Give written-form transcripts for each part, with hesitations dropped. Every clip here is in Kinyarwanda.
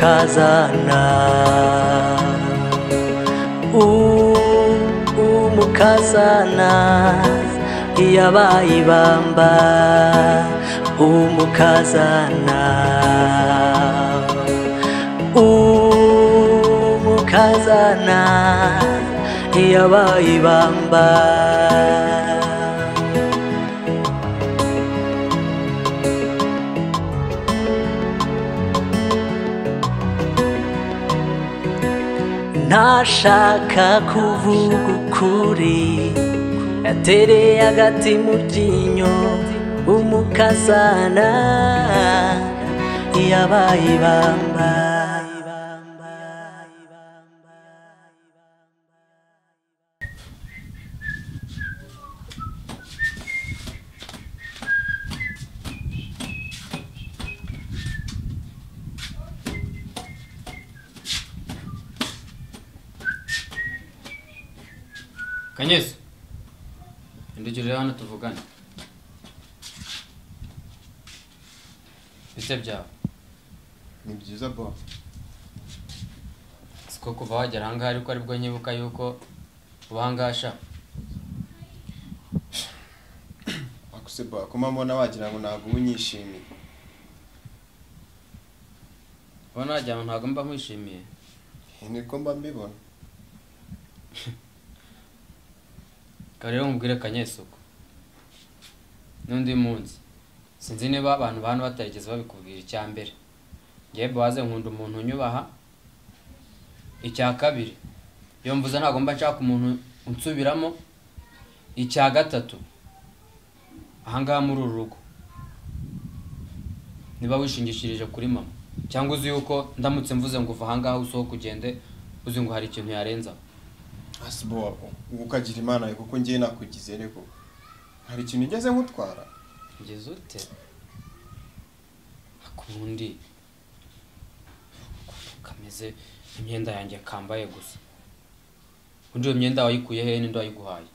Umukazana, umukazana yabaye ibamba. Umukazana, umukazana yabaye ibamba. Ntashaka kuvuga ukuri, yatereye agati mu ryinyo. Umukazana yabaye ibamba. Kanyesi, ndugirira hano tuvugane. Bite byawe? Ni byiza bo. Siko kuva wagera ahangaha ariko aribwo nyibuka yuko ubangasha. Akuse bo, kuma mbona wagira ngo ntago unyishimiye. Ubona wagira ngo ntago mba nkwishimiye? Niko mba mbibona. Rero nkubwire Kanyesuku, n'undi munsi sinzi niba abantu bantu batarigeze babikubwira. Icya mbere, ngewe baze nkunda umuntu unyubaha. Icya kabiri, iyo mvuze ntabwo mba nshaka umuntu unsubiramo. Icya gatatu, ahangaha muri uru rugo niba wishingishirije kuri mama cyangwa uzi yuko ndamutse mvuze ngo uva ahangaha usohoke ugende, uzi ngo hari ikintu yarenzaho. Asibo ukagira Imana kuko ngiye nakugize reko hari ikintu ngeze nkutwara. Ngeze ute? Akundi kameze imyenda yanjye kambaye gusa. Undi iyo myenda wayikuye he? Ninde wayiguhaye?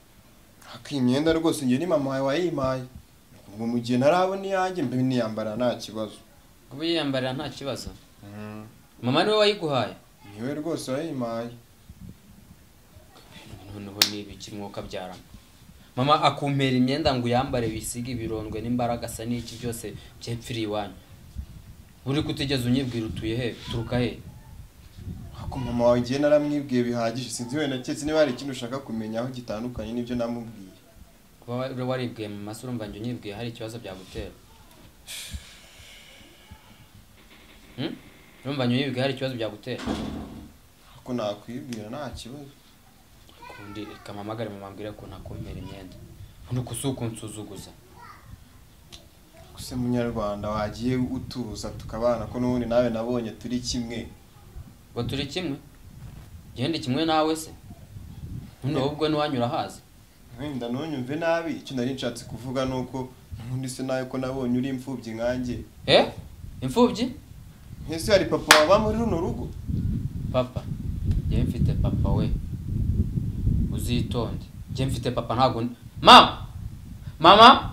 Aki imyenda rwose ngiye ni mama wawe wayimpaye. Ngo mu gihe ntarabona iyanjye mbe niyambara nta kibazo. Kuba yiyambarira nta kibazo? Mama niwe wayiguhaye? Niwe rwose wayimpaye. Noneho ni ibiki mwuka byarama? Mama akumpera imyenda ngo uyambare wisige ibirondwe n'imbaraga asa n'iki byose byepfiriye iwanyu. Uri kutigeze unyibwira utuye he? Turuka he? Ako mama wawe ngiye naramwibwiye bihagije, sinzi wenda keretse niba hari ikintu ushaka kumenya aho gitandukanye n'ibyo namubwiye. Kuba waribwiye mama se urumva njye unyibwiye hari ikibazo byagutera? Urumva njye unyibwiye hari ikibazo byagutera? Ako nakwibwira nta kibazo. Kundi reka mpamagare mama ambwire ko ntakumpera imyenda. Nuko si ukunsuzuguza. Kuse munyarwanda wagiye utuza tukabana ko n'ubundi nawe nabonye turi kimwe. Ngo turi kimwe? Gende kimwe nawe se? None ahubwo niwanyura hazi. Wenda ntunyumve nabi, icyo nari nshatse kuvuga nuko n'ubundi se nawe ko nabonye uri imfubyi nkanjye. Imfubyi? Ese hari papa waba muri runo rugo? Papa, njye mfite papa we. Uzitonde. Njye mfite papa ntago. Mama! Mama!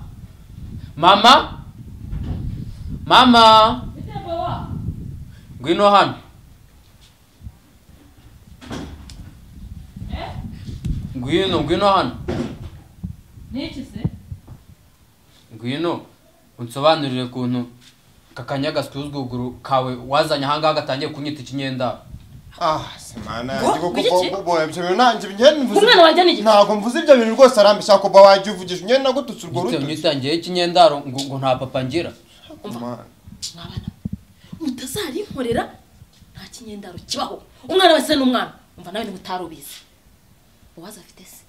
Mama! Mama! Ngwino hano. Ngwino, ngwino hano. Niki se? Ngwino unsobanurire kuntu kakanya gasuzuguru kawe wazanye ahangaha gatangiye kunyita ikinyenda. Ah, semana ndiko ko ibyo bintu nanjye njye mvuze. Umwana wanjye ni iki? Ntago mvuze ibyo bintu rwose arambisha ko wajya uvugisha njye nagututse urwo rutu. Nyitangiye ikinyendaro ngo nta papa ngira. Mwabana mutazari nkorera nta kinyendaro kibaho. Umwana wese n'umwana umva nawe ni mutarubizi. Uwaza afite se.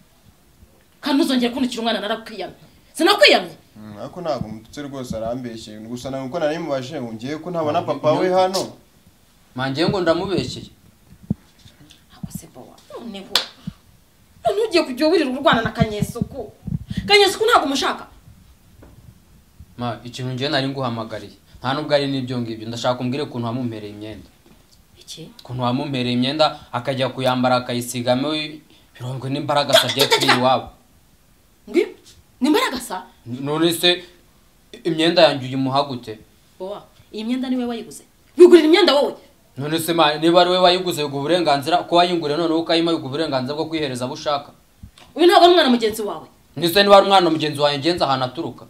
Kandi uzongera kunukira umwana narakwiyamye. Sinakwiyamye. Ariko ntago mututse rwose arambeshye gusa nawe nari mubajije ngo ngiye ko ntabona papa we hano. Mangiye ngo ndamubeshyeye. Ako se bowa. Noneho. None ugiye kujya wirirwa urwana na Kanyesuku. Kanyesuku ntago umushaka. Ma ikintu ngiye nari nguhamagariye. Nta nubwo ari nibyo ngibyo ndashaka umbwire kuntu wamumpereye imyenda. Iki? Kuntu wamumpereye imyenda akajya kuyambara akayisigamo birongwe n'imbaraga sabye kuri iwabo. Ngi? Nimbaraga sa? None se imyenda yanjye uyimuha gute? Bowa, iyi myenda niwe wayiguze. Wigurira imyenda wowe? None se ma niba ari we wayiguze ubwo burenganzira ko wayingure none ukayima ubwo burenganzira bwo kwihereza abo ushaka. Uyu ntabwo ari umwana mugenzi wawe. Nise niba ari umwana mugenzi wawe ngenza ahantu aturuka.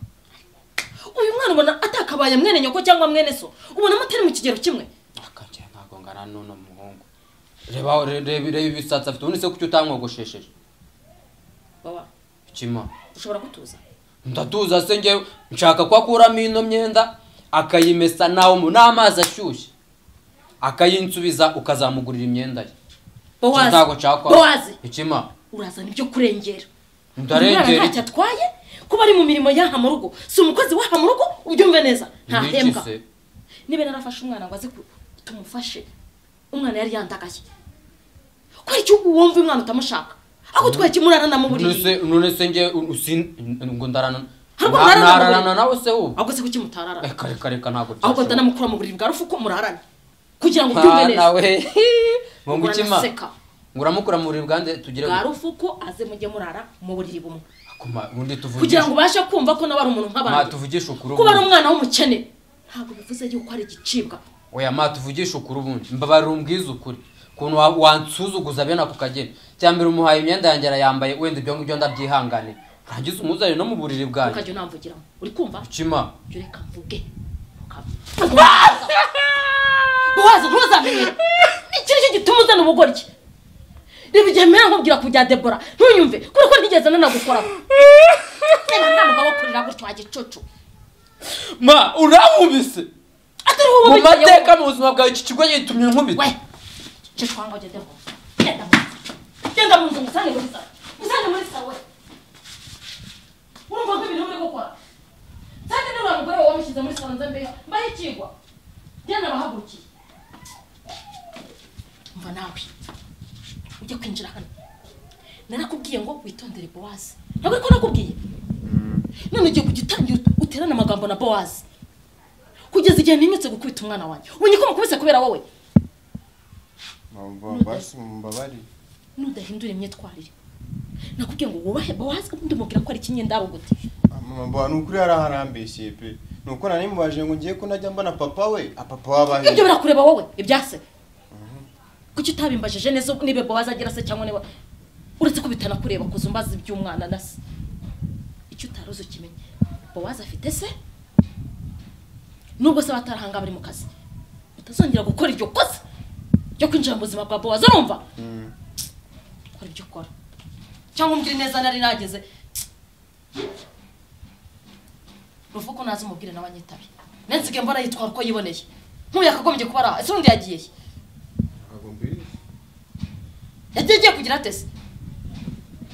Uyu mwana ubona atakabaye mwene nyoko cyangwa mwene so, ubona mutari mu kigero kimwe. Akanje ntago ngana n'uno muhungu. Reba reba ibisatsi afite, ubundi se kuki utamwogoshesheje? Baba. Kima. Ushobora kutuza? Ndatuza se nge nshaka ko akuramo ino myenda akayimesa nawo mu n'amazi ashyushye. Akayinsubiza ukazamugurira imyenda ye. Bowazi. Ntago nshaka. Bowazi. Ikima. Urazana ibyo kurengera. Ndarengera. Ntacyo atwaye kuba ari mu mirimo yaha mu rugo. Si umukozi waha mu rugo ubyumve neza. Ntahembwa. Niba narafashe umwana ngo aze tumufashe. Umwana yari yandagaye. Ko ari cyo wumva umwana utamushaka. Ako twaye kimurana na mu buriri. None se nge ngo ndarana. Nararana nawe se ubu. Ahubwo se kuki mutararana? Reka reka ntago. Ahubwo ndanamukura mu buriri bwa rufu ko murarana. Kugira ngo ubyumve neza. Nawe. Ngo ngukima. Nguramukura mu buriri bwande tugire bwa rufu ko aze mujye murara mu buriri bumwe. Akoma ubundi tuvugishe. Kugira ngo ubashe kumva ko nawe ari umuntu nk'abandi. Ma tuvugishe ukuri. Kuba ari umwana w'umukene ntabwo bivuze yuko ari igicibwa. Oya ma tuvugishe ukuri ubundi. Mbabarira umbwize ukuri. Kuntu wansuzuguza bene ako kageni. Cyambere umuhaye imyenda yanjye arayambaye wenda ibyo ngibyo ndabyihangane. Urangiza umuzane no mu buriri bwanjye. Ukajya unamvugiramo. Uri kumva? Kima. Reka mvuge. Bowazi ntuzamenyere. Iki nicyo gituma uzana ubugoryi. Reba igihe mera nkubwira ku bya Debora ntunyumve kubera ko ntigeze nanagukoraho. Reba nta mugabo kurira gutyo wa gicucu. Ma urankubise. Atari wowe mu mateka mu buzima bwawe iki kigo gitumye nkubita. We. Cecwa ngo ugende mu nzu. Genda mu nzu. Genda mu nzu ngusange muri salo. Ngusange muri salo we. Urumva nk'ibintu uri gukora. Nsange n'uriya mugore wawe wamushyize muri salo nze mbeho mbahe ikigwa. Genda bahagurukiye. Umva nawe. Ujye kwinjira hano. Narakubwiye ngo witondere Bowazi. Ntabwo ariko nakubwiye. None ugiye kujya utangira uterana amagambo na Bowazi. Kugeza igihe ntinyutse gukubita umwana wanjye. Ubonye ko mukubise kubera wowe. Mama basi mumbabarire. Nudahindura imyitwarire. Nakubwiye ngo wubahe Bowazi ubundi umubwira ko ari ikinyendaro gute. Mama mba nukuri yaraharambeshye pe. Nuko nari mubaje ngo ngiye ko najya mbona papa we, papa wabahe. Ibyo birakureba wowe, ibyase. Kuki utabimbajije neza nibe Bowazi agira se cyangwa niba uretse kubitana kureba kuzumbaza iby'umwana na se. Icyo utaruzi ukimenye. Bowazi afite se? Nubwo se batarahanga bari mu kazi. Utazongera gukora iryo kosa ryo kwinjira mu buzima bwa Bowazi urumva? Kora ibyo ukora. Cyangwa umbwire neza nari nageze. Ruvuko nazi umubwire nawe anyitabe. Nensige mbona yitwara uko yiboneye. Nk'uyu yakagombye kuba ari aha. Ese undi yagiye he? Yagiye kugira ate se?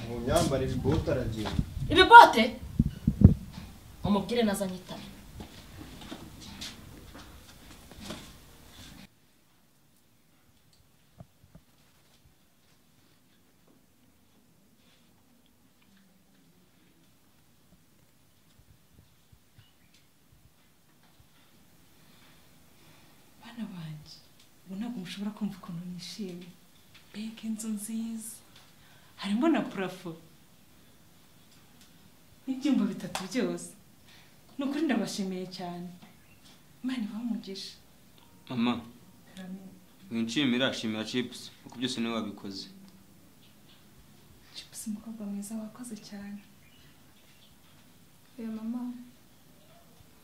Mu myambarire ibibote aragiye. Ibibote? Umubwire naza anyitabe. Bana banjye, ubu ntabwo mushobora kumva ukuntu nishimye. Mbega inzu nziza, harimo na purafo n'ibyumba bitatu byose. Ni ukuri ndabashimiye cyane. Imana ibahe umugisha. Mama, winshimira shimira Chips kuko byose niwe wabikoze. Chips umukobwa mwiza wakoze cyane. Oya mama,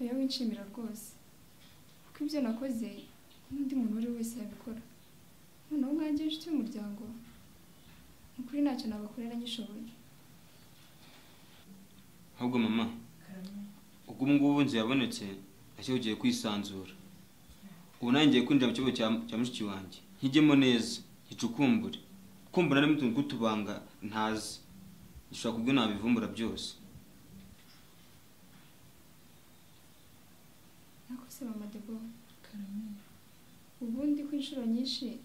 oya winshimira rwose. Kuko ibyo nakoze n'undi muntu uri wese yabikora. Noneho nkanjye inshuti y'umuryango, ni ukuri ntacyo nabakorera nyishoboye. Ahubwo mama, ubwo ubu ngubu inzu yabonetse, nacyo ugiye kwisanzura. Ubu nanjye ngiye kwinjira mu kigo cya mushiki wanjye, nkijyemo neza, nkicukumbure. Kuko mbona harimo utuntu tw'utubanga ntazi. Gishobora kubwo nabivumbura byose. Nakose mama Debo, ubundi ko inshuro nyinshi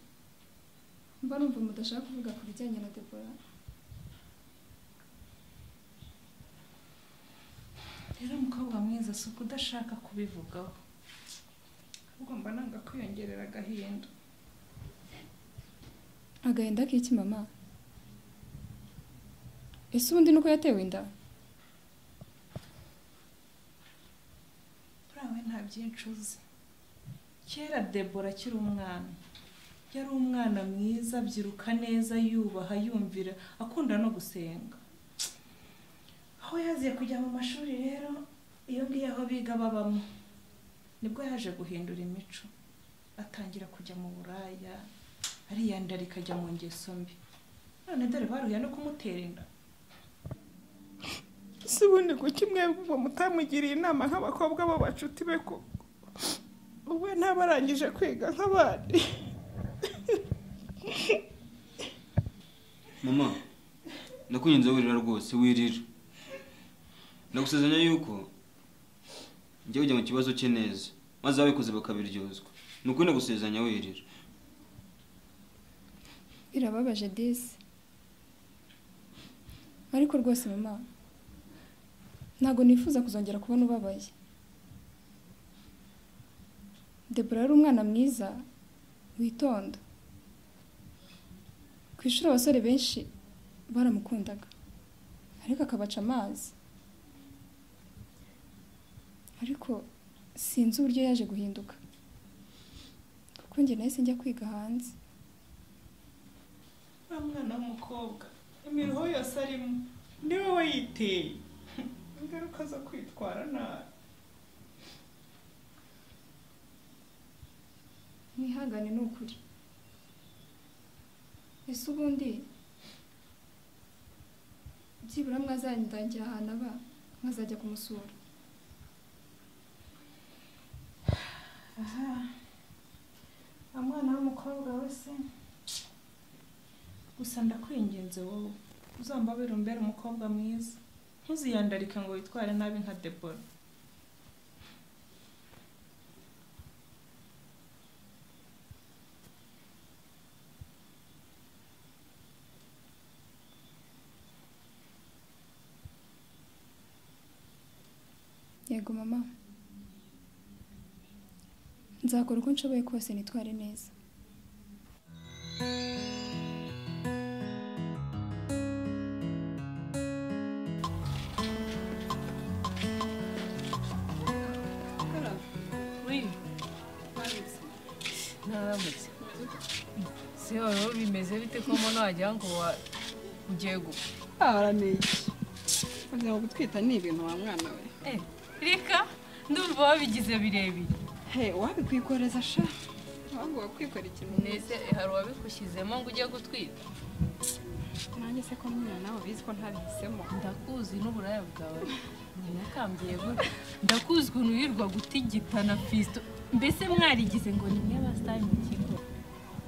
mba numva mudashaka kuvuga ku bijyanye na Debora. Rero umukobwa mwiza si uko udashaka kubivugaho, ahubwo mba nanga kwiyongerera agahinda. Agahinda k'iki mama? Ese ubundi nuko yatewe inda? Buriya we nta byinshi uzi. Kera Debora akiri umwana Yari umwana mwiza, abyiruka neza, yubaha, yumvira, akunda no gusenga. Aho yaziye kujya mu mashuri rero, iyo ngiyo aho biga babamo, nibwo yaje guhindura imico, atangira kujya mu buraya, ariyandarika ajya mu ngeso mbi. None dore baruye no kumutera inda. Si ubundi kuki mwebwe mutamugiriye inama nk'abakobwa b'abacuti be ko ubu ntabarangije kwiga nk'abandi? Mama, nakunyinze wirira rwose, wirira. Ndagusezeranya yuko njye ujya mu kibazo cye neza, maze ababikoze bakabiryozwa. Ni ukuri ndagusezeranya wirira. Birababaje disi. Ariko rwose mama, ntabwo nifuza kuzongera kubona ubabaye. Debora yari umwana mwiza, witonda. Ku ishuri abasore benshi baramukundaga, ariko akabaca amazi. Ariko sinzi uburyo yaje guhinduka, kuko njye nahise njya kwiga hanze. Wa mwana w'umukobwa imiruho yose arimo niwe wayiteye, ingaruka zo kwitwara nabi. Mwihangane ni ukuri. Ese ubundi byibura mwazandangira ahantu aba nkazajya kumusura? Aha, umwana w'umukobwa wese gusa ndakwinginze wowe uzambabere umbere umukobwa mwiza, ntuziyandarike ngo witware nabi nka Debora. Yego mama, nzakora uko nshoboye kose nitware neza. Naramutse. Se wowe bimeze bite ko mbona wagira ngo ugiye gupfa? Arameke. Wagira ngo gutwita ni ibintu wa mwana we. Reka ndumva wabigize birebire. He, wabikwikoreza sha. Wangu wakwikora ikintu. Nese hari uwabikushyizemo ngo ujye gutwita? Nanjye se ko mwana nawe bizi ko ntabihisemo. Ndakuzi n'uburaya bwawe. Nakambye gute? Ndakuzi ukuntu wirirwa gutigitana fisto. Mbese mwarigize ngo ni mwe basitari mu kigo.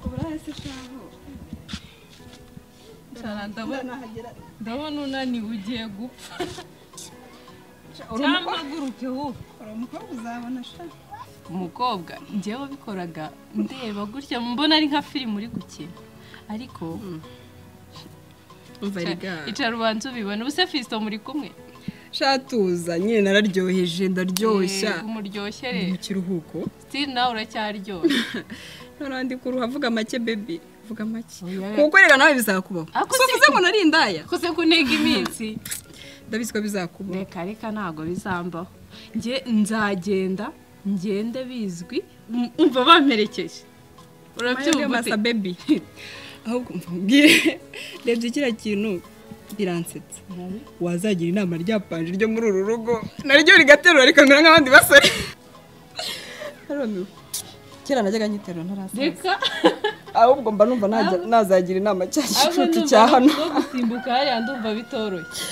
Uburaya se shaho. Ndabona unaniwe ugiye gupfa. Cyangwa haguruke wowe. Uri umukobwa uzabona sha. Umukobwa njyewe wabikoraga ndeba gutya mbona ari nka filime uri gukina. Ariko umva riga. Icara ubanza ubibona. Ubuse fisto muri kumwe? Shatuza nyine nararyoheje ndaryoshya. Umuryoshye rero. Mu kiruhuko. Still nawe uracyaryoshye. None ndi kuruha vuga make baby, vuga make. Kuko rega nawe bizakubaho. So uvuze ngo nari indaya. Kose kunega iminsi. Ndabizi ko bizakubaho. Reka reka ntago bizambaho. Nge nzagenda ngende bizwi umva bamperekeje. Urabyumva masa baby. Ahubwo mvumbwire ndebye kira kintu biransetsa. Wazagira inama ryapanje ryo muri uru rugo naryo rigaterura rikamera nk'abandi basore. Arumiwe. Kera najyaga nyiterura ntarasaza. Reka ahubwo mba numva nazagira inama cya gicucu cya hano. Gusimbuka hariya ndumva bitoroshye.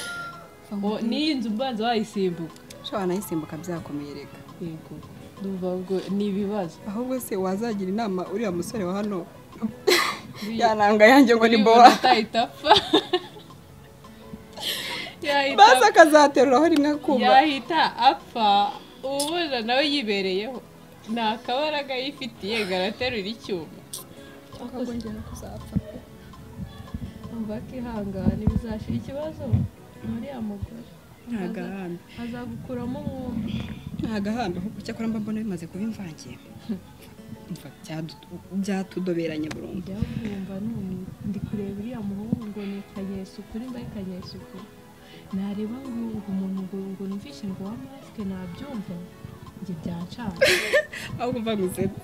N'iyi nzu mbanza wayisimbuka. Shobora nayisimbuka byakomeye reka. Yego. Ndumva ubwo ni ibibazo. Ahubwo se wazagira inama uriya musore wa hano yananga yanjye ngo ni boa. Atahita apfa. Basi akazateruraho rimwe akumva. Yahita apfa ubona nawe yibereyeho. Nta kabaraga yifitiye garaterura icyuma. Akagongera kuzapfa. Umva akihangana bizashira ikibazo uriya mugore. Nta gahambe. Azagukuramo umwumba. Nta gahambe kuko cyakora mba mbona bimaze kuba imvange. Umva byatudoberanye burundu. Byavumba none ndi kureba uriya muhungu ngo ni Kanyesuku nimba ari Kanyesuku. Nareba ngo umuntu ngo numvishe ngo wa masike nabyumva. Njye byancana. Ahubwo mva ngusetse.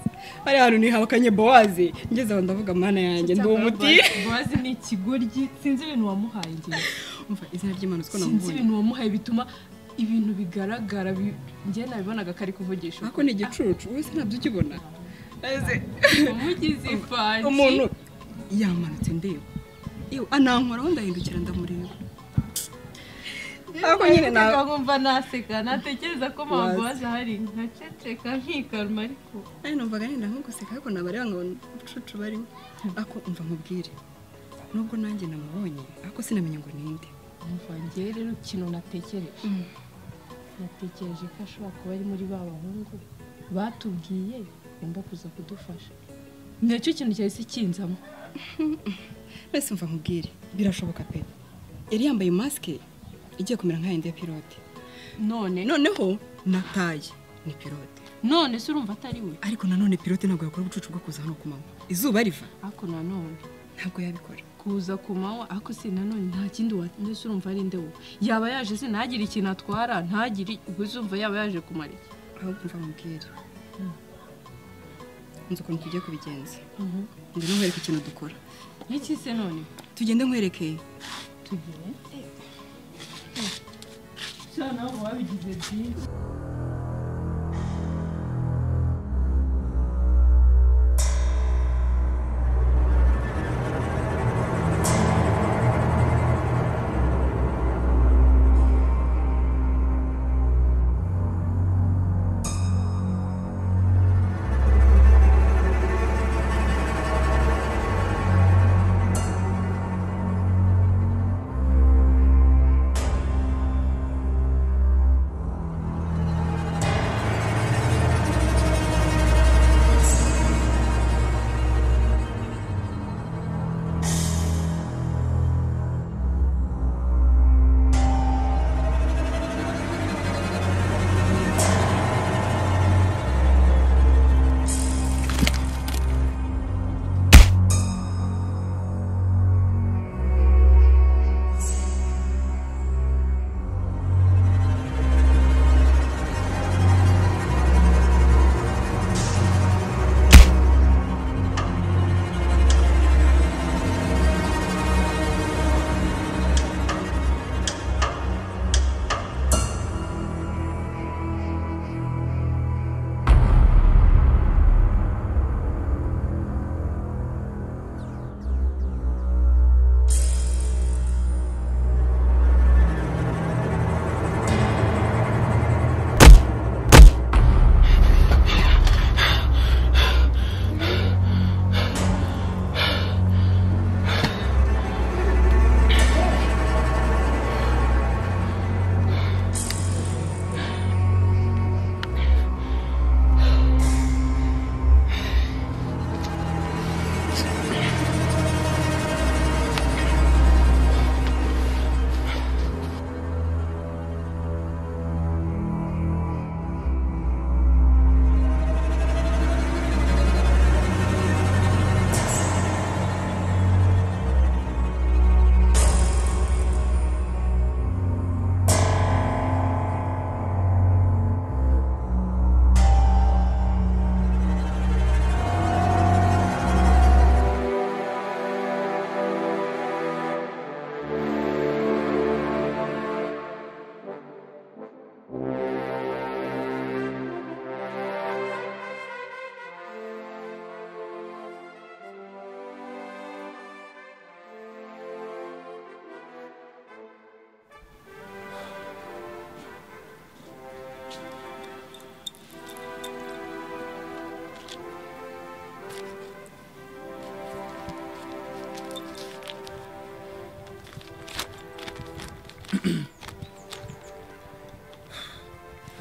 Hari hantu nihakanye Bowazi, ngeze aho ndavuga mana yanjye ndi umuti. Bowazi ni ikigoryi, sinzi ibintu wamuhaye ngiye. Umva izina ry'Imana uko namubonye. Sinzi ibintu wamuhaye bituma ibintu bigaragara njye nabibonaga kari kuvugisha. Ako ni igicucu, wowe se ntabyo ukibona. Umugize ifanji. Umuntu yamanutse ndeba. Iyo anankoraho ndahindukira ndamureba. Ako nyine na nkumva naseka natekereza ko mama Bowazi ahari nkaceceka nkikaruma ariko. Ari numvaga nenda nko guseka ariko nabareba nkabona ubucucu barimo. Ako umva nkubwire. Nubwo nanjye namubonye ako sinamenye ngo ninde. Umva njye rero ikintu natekereje. Natekereje ko ashobora kuba ari muri ba bahungu batubwiye bagomba kuza kudufasha. Nicyo kintu cyahise kinzamo. Mbese umva nkubwire birashoboka pe. Yari yambaye maske igiye kumera nka yindi ya pilote. Noneho nataye ni pilote. None se urumva atari we? Ariko nanone pilote ntabwo yakora ubucucu bwo kuza hano ku manywa. Izuba riva. Ariko nanone ntabwo yabikora. Kuza ku manywa ariko si nanone nta kindi ndetse urumva ari nde we. Yaba yaje se ntagire ikintu atwara, ntagire ubwo uzumva yaba yaje kumara iki. Ahubwo umva nkubwire. Nzi ukuntu tugiye kubigenza. Ngwino nkwereke ikintu dukora. Iki se none? Tugende nkwereke. Tugende. Cyane aho wabigize byinshi.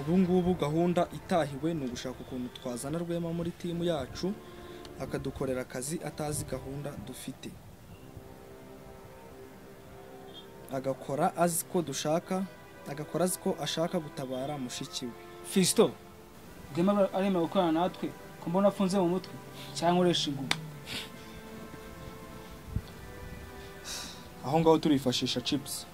Ubu ngubu gahunda itahiwe ni ugushaka ukuntu twazana Rwema muri timu yacu akadukorera akazi atazi gahunda dufite, agakora azi ko dushaka, agakora azi ko ashaka gutabara mushiki we. Fisto, Rwema aremera gukorana natwe ko mbona afunze mu mutwe cyangwa uresha ingumu? Aho ngaho turifashisha chips.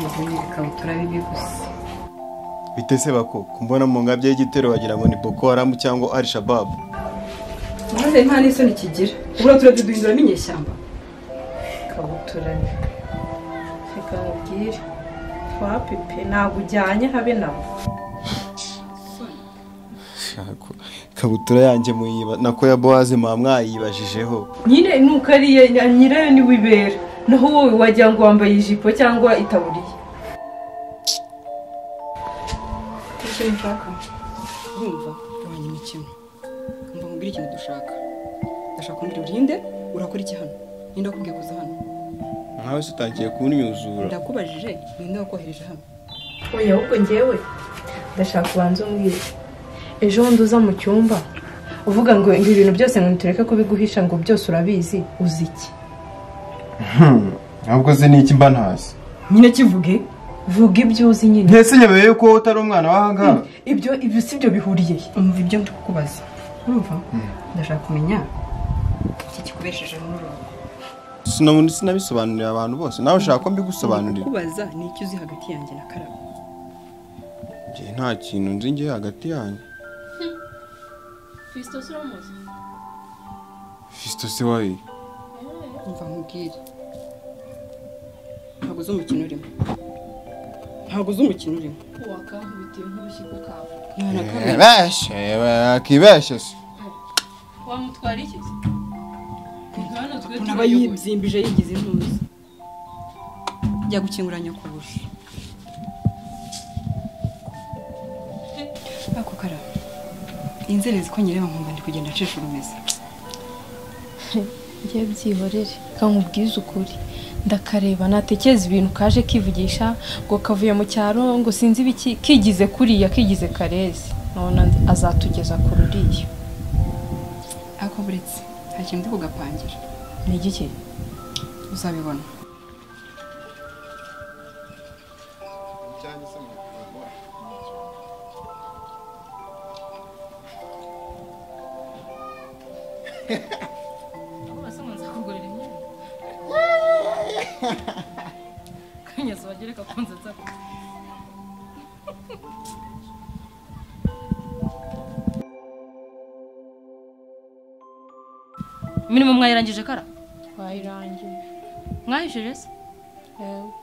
Yigeze n'ibikabutura bibi gusa. Bitese bako kumbona mu ngabye y'igitero wagira ngo ni Boko Haram cyangwa Al Shabab. Maze nta n'isoni kigira. Ubura turavye duhindura n'inyeshyamba. Kabutura. Reka nkubwire. Wapi pe ntabwo ujyanye habe nawe. Kabutura yanjye muyiba nako ya Boaze mwayibajijeho. Nyine nuko ari nyirayo ni wibera. Naho wowe wagira ngo wambaye ijipo cyangwa itaburiye. Ikintu nshaka. Urumva gabanya imikino. Umva nkubwire ikintu dushaka. Ndashaka kumbwira urinde urakora iki hano? Ninde wakubwiye kuza hano? Nkawe se utangiye kunyuzura. Ndakubajije ninde wakohereje hano? Oya ahubwo njyewe ndashaka kubanza umbwire. Ejo bundi uza mu cyumba uvuga ngo ibi bintu byose ngo tureke kubiguhisha ngo byose urabizi uzi iki? Ahubwo se ni iki mba ntazi? Nyine kivuge. Vuga ibyo uzi nyine. Ntese nyabeye yuko utari umwana w'ahangaha. Ibyo si byo bihuriye. Umva ibyo ndi kukubaza. Urumva? Ndashaka kumenya iki kikubesheje muri uru rugo. Sinabisobanurira abantu bose. Nawe ushaka ko mbigusobanurira. Kubaza ni iki uzi hagati yanjye na Karabo? Njye nta kintu nzi ngiye hagati yanyu. Fisto se uramuzi? Fisto se wayi? Umva nkubwire. Ntabwo uzi umukino urimo. Ntabwo uzi umukino urimo. Wakankubitiye nk'urushyi ku kawa. Akibeshe se. Wamutwara iki se? Aba yibyimbije yigize intuzi. Jya gukingura nyokobuje. Ako Karabo. Inzerezi ko nyireba nkumva ndi kugenda ncisha urumeza. Njye byihorere kankubwiza ukuri. Ndakareba natekereza ibintu kaje kivugisha ngo kavuye mu cyaro ngo sinzi ibiki kigize kuriya kigize karezi none azatugeza ku ruriya. Ako buretse nta kintu ndi kugapangira. Ni igiki? Uzabibona. Kanyezo bagereka kunzetsa. Imirimo mwayirangije Kara? Twayirangije. Mwayishije se? Yego.